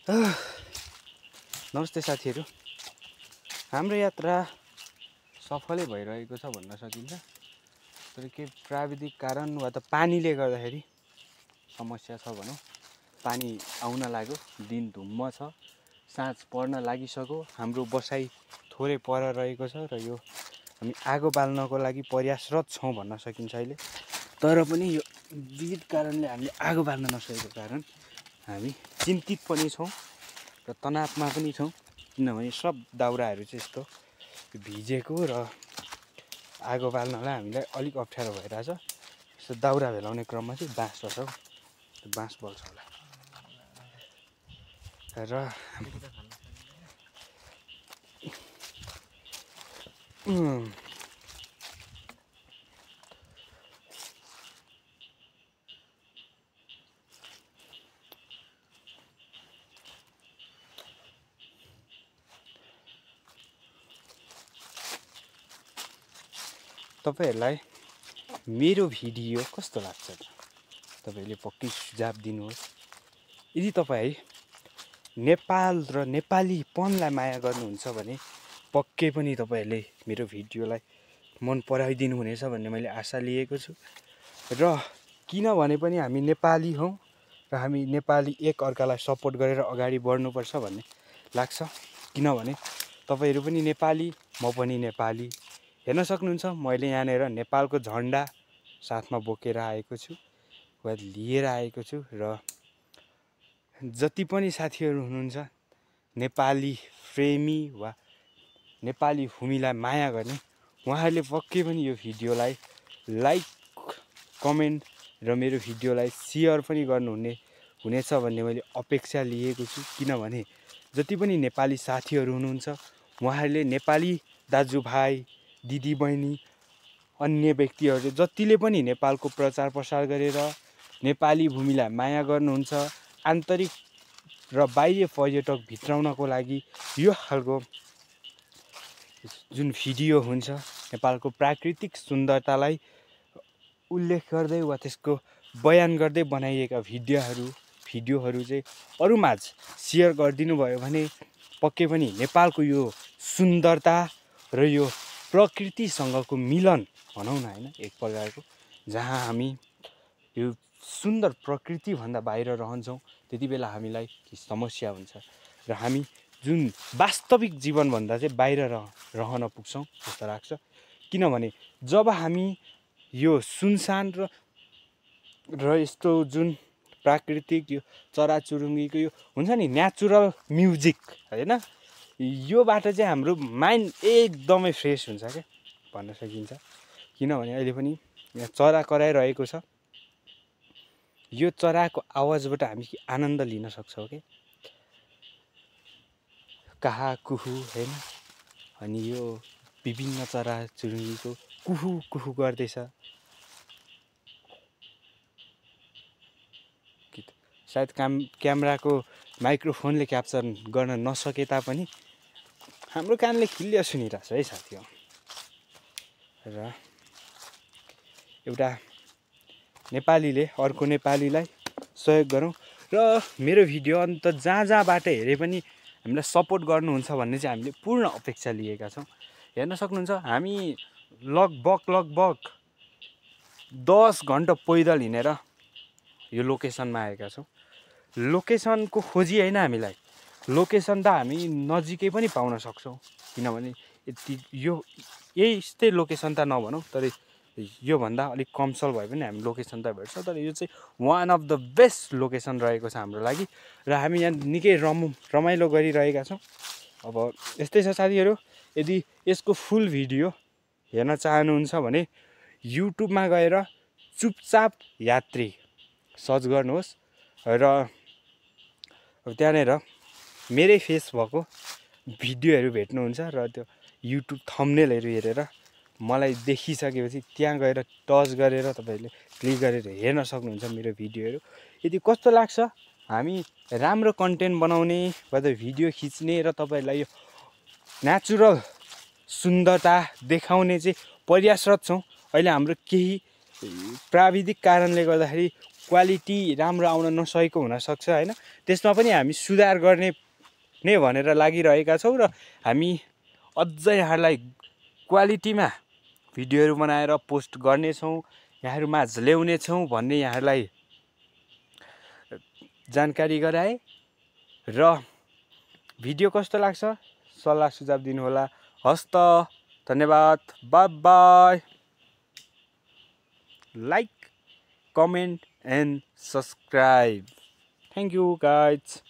नमस्ते साथीहरू, हाम्रो यात्रा सफलै भइरहेको छ भन्न सकिन्छ। तर के प्राविधिक कारण वा त पानीले गर्दाखेरि समस्या छ भनौँ। पानी आउन लाग्यो, दिन धुम्म छ, साँझ पर्न लागिसक्यो। हाम्रो बसाइ थोरै पर रहेको छ र यो हामी आगो बाल्नको लागि प्रयासरत छौँ भन्न सकिन्छ अहिले। तर पनि यो विविध कारणले हामीले आगो बाल्न नसकेको कारण हामी चिन्तित पनि छौँ र तनावमा पनि छौँ। किनभने सब दाउराहरू चाहिँ यस्तो भिजेको र आगो बाल्नलाई हामीलाई अलिक अप्ठ्यारो भइरहेछ। यस्तो दाउरा भेलाउने क्रममा चाहिँ बाँस रहेछ हौ, त्यो बाँस बल्छ होला र तपाईहरुलाई मेरो भिडियो कस्तो लाग्छ त तपाईले पक्कै सुझाव दिनुहोस्। यदि तपाई नेपाल र नेपालीपनलाई माया गर्नुहुन्छ भने पक्कै पनि तपाईहरुले मेरो भिडियोलाई मन पराइदिनु हुनेछ भन्ने मैले आशा लिएको छु। र किनभने पनि हामी नेपाली हौं र हामी नेपाली एक अर्कालाई सपोर्ट गरेर अगाडि बढ्नुपर्छ भन्ने लाग्छ। किनभने तपाईहरु पनि नेपाली, म पनि नेपाली। हेर्न सक्नुहुन्छ मैले यहाँनेर नेपालको झण्डा साथमा बोकेर आएको छु वा लिएर आएको छु र जति पनि साथीहरु हुनुहुन्छ नेपाली प्रेमी वा नेपाली भूमिलाई माया गर्ने उहाँहरूले पक्कै पनि यो भिडियोलाई लाइक, कमेन्ट र मेरो भिडियोलाई शेयर पनि हुनेछ भन्ने मैले अपेक्षा लिएको छु। किनभने जति पनि नेपाली साथीहरु हुनुहुन्छ उहाँहरूले नेपाली दाजुभाइ, दिदीबहिनी, अन्य व्यक्तिहरूले जतिले पनि नेपालको प्रचार प्रसार गरेर नेपाली भूमिलाई माया गर्नुहुन्छ, आन्तरिक र बाह्य पर्यटक भित्राउनको लागि यो खालको जुन भिडियो हुन्छ नेपालको प्राकृतिक सुन्दरतालाई उल्लेख गर्दै वा त्यसको बयान गर्दै बनाइएका भिडियोहरू चाहिँ अरूमाझ शेयर गरिदिनु भयो भने पक्कै पनि नेपालको यो सुन्दरता र यो प्रकृतिसँगको मिलन भनौँ न हैन, एक प्रकारको जहाँ हामी यो सुन्दर प्रकृति भन्दा बाहिर रहन्छौँ त्यति बेला हामीलाई समस्या हुन्छ र हामी जुन वास्तविक जीवन भन्दा चाहिँ बाहिर रहन पुग्छौँ जस्तो लाग्छ। किनभने जब हामी यो सुनसान र यस्तो जुन प्राकृतिक यो चराचुरुङ्गीको यो हुन्छ नि नेचुरल म्युजिक हैन, योबाट चाहिँ हाम्रो माइन्ड एकदमै फ्रेस हुन्छ के भन्न सकिन्छ। किनभने अहिले पनि यहाँ चरा कराइरहेको छ, यो चराको आवाजबाट हामी आनन्द लिन सक्छौँ के, काहा कुहु हैन। अनि यो विभिन्न चराचुरुङ्गीको कुहु कुहु गर्दैछ। सायद क्यामेराको माइक्रोफोनले क्याप्चर गर्न नसके तापनि हाम्रो कानले क्लियर सुनिरहेछ है साथीहरु। र एउटा नेपालीले अर्को नेपालीलाई सहयोग गरौँ र मेरो भिडियो अन्त जहाँबाट हेरे पनि हामीलाई सपोर्ट गर्नुहुन्छ भन्ने चाहिँ हामीले पूर्ण अपेक्षा लिएका छौँ। हेर्न सक्नुहुन्छ हामी लगभग 10 घन्टा पैदल हिँडेर यो लोकेसनमा आएका छौँ। लोकेसनको खोजी होइन हामीलाई, लोकेसन त हामी नजिकै पनि पाउन सक्छौँ। किनभने यस्तै लोकेसन त नभनौँ, तर योभन्दा अलिक कमसल भए पनि हामी लोकेसन त भेट्छ। तर यो चाहिँ one of the best location रहेको छ हाम्रो लागि र हामी यहाँ निकै रमाइलो गरिरहेका छौँ। अब यस्तै छ साथीहरू, यदि यसको फुल भिडियो हेर्न चाहनुहुन्छ भने युट्युबमा गएर चुपचाप यात्री सर्च गर्नुहोस् र त्यहाँनिर मेरै फेस भएको भिडियोहरू भेट्नुहुन्छ र त्यो युट्युब थम्बनेलहरू हेरेर मलाई देखिसकेपछि त्यहाँ गएर टच गरेर तपाईहरुले क्लिक गरेर हेर्न सक्नुहुन्छ मेरो भिडियोहरू। यदि कस्तो लाग्छ हामी राम्रो कन्टेन्ट बनाउने वा त भिडियो खिच्ने र तपाईहरुलाई यो नेचुरल सुन्दरता देखाउने चाहिँ प्रयासरत छौँ। अहिले हाम्रो केही प्राविधिक कारणले गर्दाखेरि क्वालिटी राम्रो आउन नसकेको हुनसक्छ होइन। त्यसमा पनि हामी सुधार गर्ने नै भनेर लागिरहेका छौँ र हामी अझै यहाँलाई क्वालिटीमा भिडियोहरू बनाएर पोस्ट गर्नेछौँ, यहाँहरूमाझ ल्याउनेछौँ भन्ने यहाँहरूलाई जानकारी गराएँ। र भिडियो कस्तो लाग्छ सल्लाह सुझाव दिनुहोला। हस् त, धन्यवाद, by by. Like, comment and subscribe. Thank you guys.